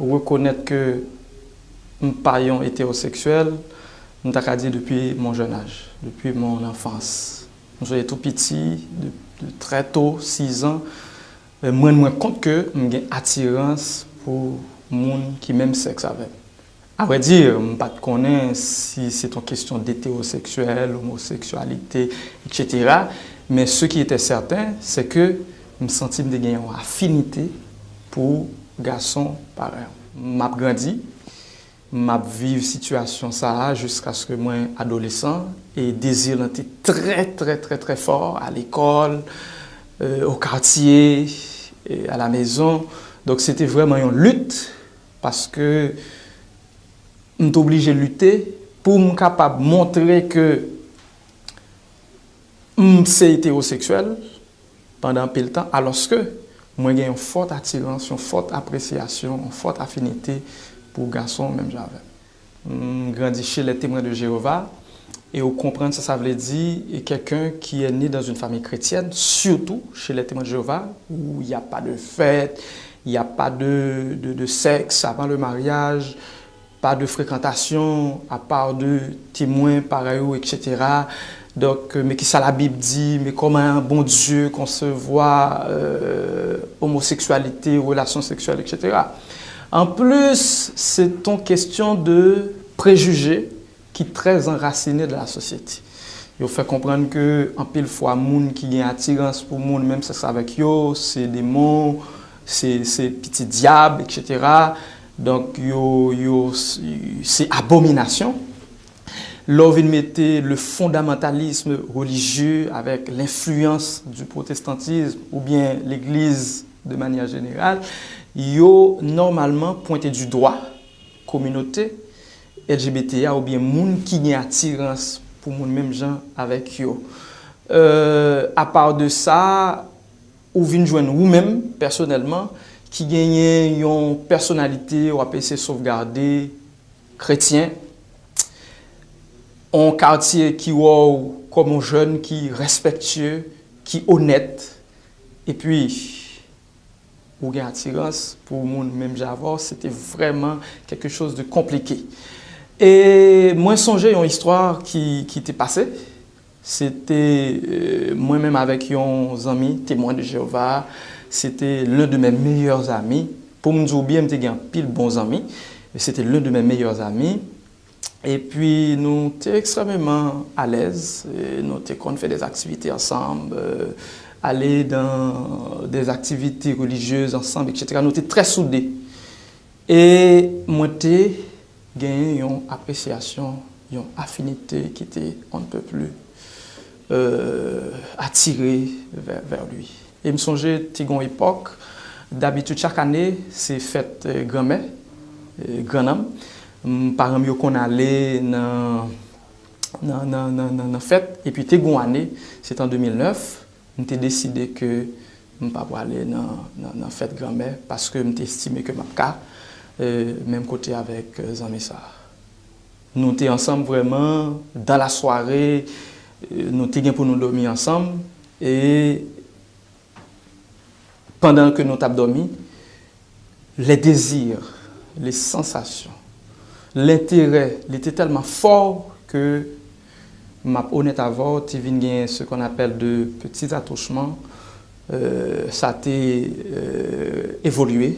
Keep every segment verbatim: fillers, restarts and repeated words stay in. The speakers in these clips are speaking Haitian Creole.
Rekonèt ke m pa yon etewoseksyèl, m ta ka di depi mon jeune âge, depi mon enfance. M sonje tou piti, de, de trè to, sizan, mwen rann mwen kont ke m gen atirans pou moun ki menm sèks avè m. Avrèdi, m pa t konnen si se t yon kesyon detewoseksyèl, omoseksyalite, etsetera. Men ce qui était certain, c'est que m santi m te gen yon afinite pou gason parèy m. M ap grandi, m ap viv sitiyasyon sa a jiskaske mwen adolesan, e dezi lan te trè, trè, trè, trè fò, a lekòl, euh, au quartier, e à la maison. Donk, se te vrèman yon lit, paske m te oblije lite pou m kapab montre ke m se etewoseksyèl pandan anpil tan, alòske mwen gen yon fòt atirans, yon fòt apresyasyon, yon fòt afinite pou gason menm jan avè m. M grandi chez les Témoins de Jéhovah, e ou konprann sa sa vle di, quelqu'un qui est né dans une famille chrétienne, surtout chez les Témoins de Jéhovah, où il n'y a pas de fête, il n'y a pas de, de, de sexe avant le mariage, pa de frekantasyon, apa de temwen parèy ou, etsetera. Donk, men kisa Labib di, men kòman Bondye konsevwa, euh, omoseksyalite, relasyon seksyèl, etsetera. Anplis, se yon kesyon de prejije ki trè anrasinen dan la sosyete. Yo fè konprann ke anpil fwa moun ki gen atirans pou moun menm sèks avèk yo, se demon, se, se pitit dyab, etsetera. Donk, yo, yo, se abominasyon. Lè w vin mete le fondamentalisme religieux avec l'influence du protestantisme oubyen legliz de manière générale, yo nòmalman pwente du dwa kominote L G B T a oubyen moun ki gen atirans pou moun menm jan avèk yo. Euh, apa de sa, ou vin jwenn ou menm, pèsonèlman, ki genyen yon pèsonalite w ap eseye sovgade, kretyen, yon katye ki wè w kòm yon jèn ki respektye, ki onèt, epi ou gen atirans pou moun menm jan avè w, se te vrèman quelque chose de compliqué. E mwen sonje yon istwa ki, ki te pase. Se te, euh, mwen menm avèk yon zanmi, Témoin de Jéhovah. Se te l'un de mes meilleurs amis. Pou m di w byen, m te gen anpil bon zanmi. Se te l'un de mes meilleurs amis. Epi nou te ekstrèmeman alèz, e nou te konn fè des activités ansanm, euh, aller dans des activités religieuses ansanm, etsetera. Nou te trè soude. E mwen te genyen yon apresyasyon, yon afinite ki te on ne peut plus, euh, atire vè, vè li. E m sonje, te gen yon epòk, dabitid, chak ane, se fèt, euh, granmè, euh, grannanm. M, paran m yo konn ale nan, nan, nan, nan, nan, nan fèt. Epi te gen yon ane, se te an de mil nèf, m te deside ke m pa prale nan, nan, nan fèt granmè, paske m te estime ke m ap ka, euh, menm kote avèk, euh, zanmi sa a. Nou te ansanm vrèman, dans la soirée, euh, nou te gen pou nou dòmi ansanm, e pandan ke nou t ap dòmi, les désirs, les sensations, l'intérêt, li te tèlman fò ke, m ap onèt avè w, te vin gen ce qu'on appelle de petits attouchements. Euh, sa te, euh, evolye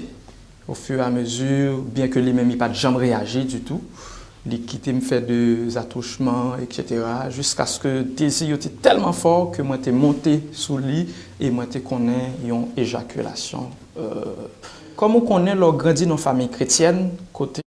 au fur et à mesure, byen ke li menm, li pa t janm reyaji ditou. Li kite m fè de atouchman, etsetera, jiskaske dezi yo te tèlman fò ke mwen te monte sou li e mwen te konnen yon ejakilasyon. Euh, kòm ou konnen, lè w grandi nan yon fanmi kretyèn, kote